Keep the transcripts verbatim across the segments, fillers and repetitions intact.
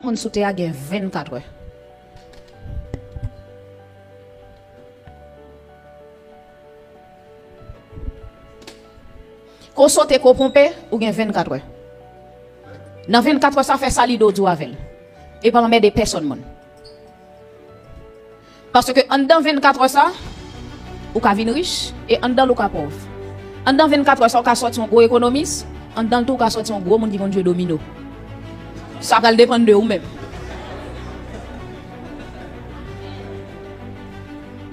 Moun sou tè a gen vennkat è. Ke w sote, ke w ponpe, ou gen vennkat è. Nan vennkat è sa, fè sa lide w di w avè l. E pa anmède pèsonn moun. Paske anndan vennkat è sa, ou ka vin rich, e anndan l ou ka pòv. Anndan vennkat è sa, ou ka sòti yon gwo ekonomis, anndan l tou ou ka sòti yon gwo moun ki konn jwe domino. Sa pral depann de ou menm.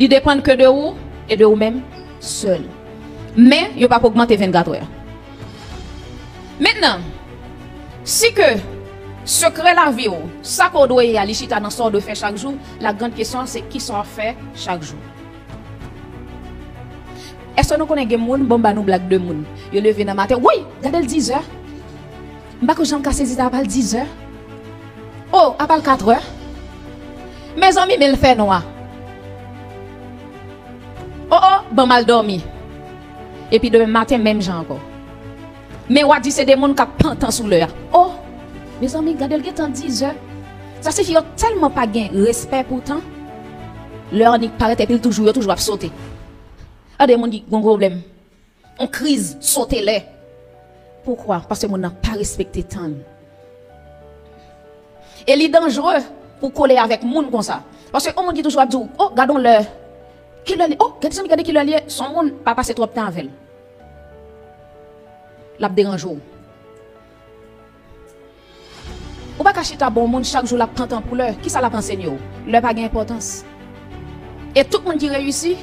Li depann ke de ou e de ou menm sèl. Men, yo p ap ogmante vennkat è. Mentnan, si ke sekrè lavi w, sa ke w dwe ye a, li chita nan sa w dwe fè chak jou, la grande question, se kisa w ap fè chak jou. Èske nou konnen gen moun, bon, m ba nou blag de moun. Yo leve nan maten, woy, gade l dizè. M pa ko janm ka sezi sa, apa l dizè. O, apa l katrè. Mezanmi, men l fè nwa. O, o, ban m al dòmi. Epi demen maten, menm jan ankò. Men w a di se de moun k ap pantan sou lè a. O, mezanmi, gade l gentan dizè. Sa sifi yo tèlman pa gen respè pou tan. Lè annik parèt epi l toujou, yo toujou ap sote. A de moun ki gon pwoblèm. Yon kriz sote lè. Poukwa? Paske moun nan pa respekte tan l. E li danjre pou kole avèk moun konsa. Paske yon moun ki toujou ap di w, o, gade yon lè. Kilè li? O, gade zanmi, gade kilè li ye. Se yon moun, pa pase twòp tan avè l. L ap deranje w. Ou pa ka chita bon moun chak jou l ap pantan pou lè. Kisa l ap ansenye w? Lè pa gen enpòtans. E tout moun ki reyisi,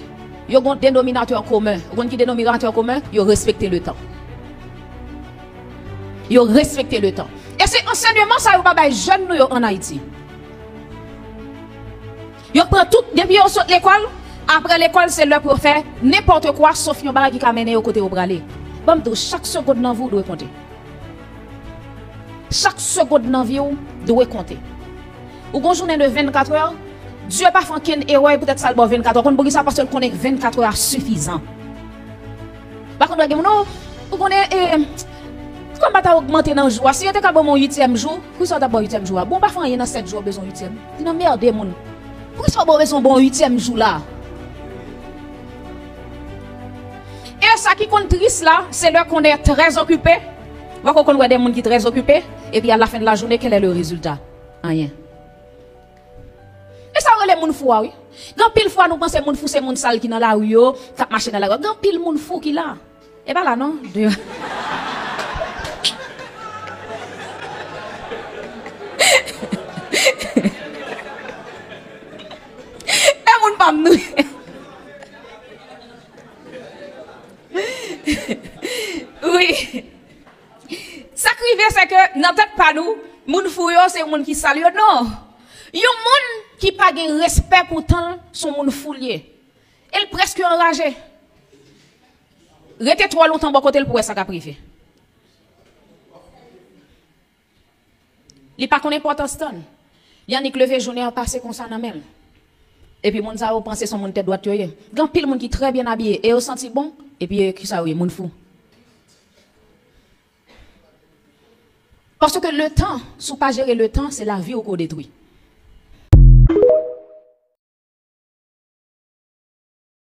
yo gon denominatè komen. Ou konn ki denominatè komen? Yo respekte letan. Yo respekte letan. E se ansèyman sa yo pa bay jèn nou yo ann Ayiti. Yo pran tout, depi yo sot lekòl, apre lekòl, se lè pou yo fè nenpòt kwa, sof yon bagay ki ka mennen yo kote yo prale. Ban m di w, chak segonn nan vi w dwe konte. Chak segonn nan vi w dwe konte. Ou gon jounen de vennkat è, Dye pa fè ankenn erè, poutèt sa l ba w vennkat è. Ou konn poukisa? Paske l konnen vennkat è a sifizan. Pa konn wè gen moun, o, ou konnen, e, kòm pa ta ogmante nan jou a, si yo te ka ban m yon uityèm jou, poukisa yo t ap ba w uityèm jou a? Bon, ou pa fè anyen nan sèt jou, ou bezwen yon uityèm. Li nan mède moun. Poukisa yo ba w bezwen bon uityèm jou la? E sa ki konn tris la, se lè qu'on est très occupé. Ou konn wè de moun ki trè okipe, epi a la fen de la jounen, quel est le résultat? Anyen. E sa yo rele moun fou a, wi. Gen anpil fwa nou panse moun fou se moun sal ki nan lari yo, k ap mache nan lari yo. Gen anpil moun fou ki la. E pa la non. Deyò. E moun pa m nou. Wi. Sa k rive, se ke nan tèt pa nou, moun fou yo, se moun ki sal yo. Non. Yon moun ki pa gen respè pou tan l, se yon moun fou l ye. E l prèske anraje. Rete twò lontan bò kote l pou wè sa k ap rive. Li pa konn enpòtans tan l. Li annik leve jounen an pase konsa nan men l. Epi moun sa yo panse se yon moun tèt dwat yo ye. Gen anpil moun ki trè byen abiye e yo santi bon, epi yo, kisa yo ye, moun fou. Paske letan, si w pa jere letan, se lavi w ke w detwi.